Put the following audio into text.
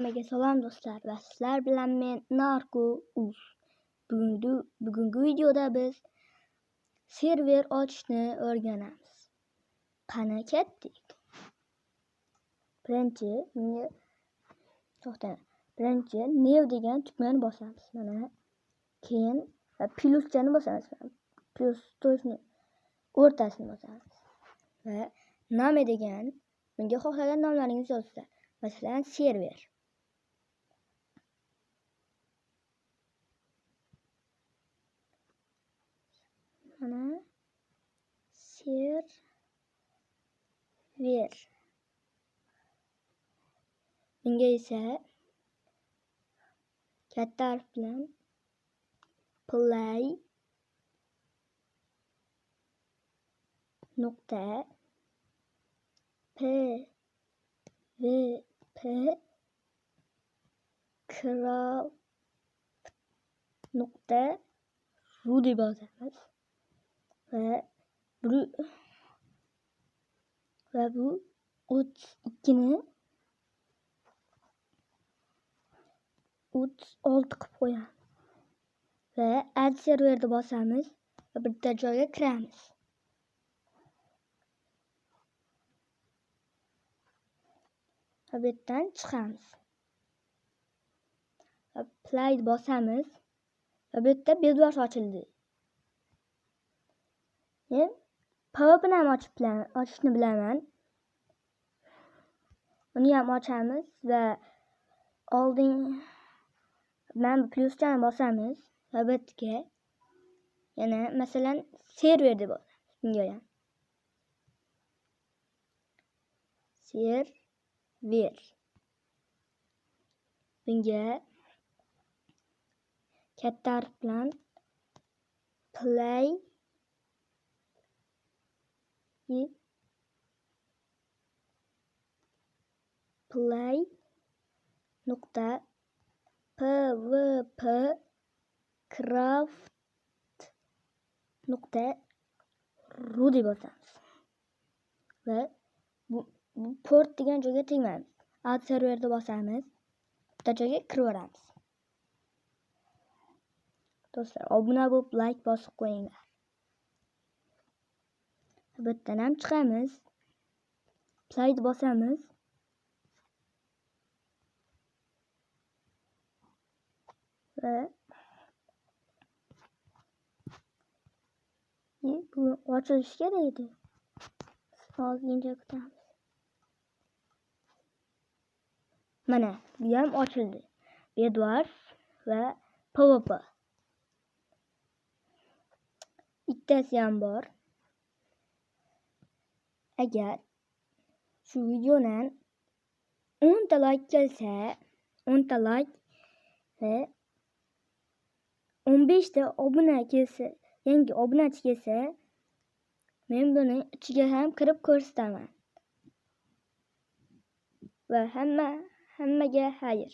Hammaga salom do'stlar va sizlar bilan men Narko Uz. Bugungi videoda biz server ochishni o'rganamiz. Qani ketdik. Birinchi Birinchi new degan tugmani bosamiz. Mana keyin pluschani bosamiz. Plus to'shni o'rtasini bosamiz. Va name degan bunga xohlagan nomlaringizni yozasizlar. Masalan, server. Mana server. Bunga esa katta harf bilan play nuqta p v p craft nuqta ru deb yozamiz va bu 32 ni 36 qilib qo'yamiz va add serverni bosamiz va bitta joyga kiramiz. Va bu yerdan chiqamiz. Va play bosamiz va bu yerda Bedwars ochildi. Men PvPni ham ochishni bilaman. Uni ham ochamiz va oldin mana bu pluschani bosamiz va bu yerga yana masalan server deb yozamiz. Bunga ham server. Bunga katta harf bilan play play nuqta pvp craft nuqta ru deb yozamiz va bu port degan joyga tegmaymiz. Add serverni bosamiz. Bitta joyga kiraveramiz. Do'stlar, obuna bo'lib like bosib qo'yinglar. Bu yerdan ham chiqamiz. Play bosamiz. Va bu ochilishi kerak edi. Ozgincha kutamiz. Mana bu ham ochildi. Bedwars va PvP. Ikkitasi ham bor. Agar shu videodan 10 ta like kelsa, 10 ta like va 15 ta obuna kelsa, yangi obunachi kelsa, men buni ichiga ham kirib ko'rsataman. Va hammaga xayr.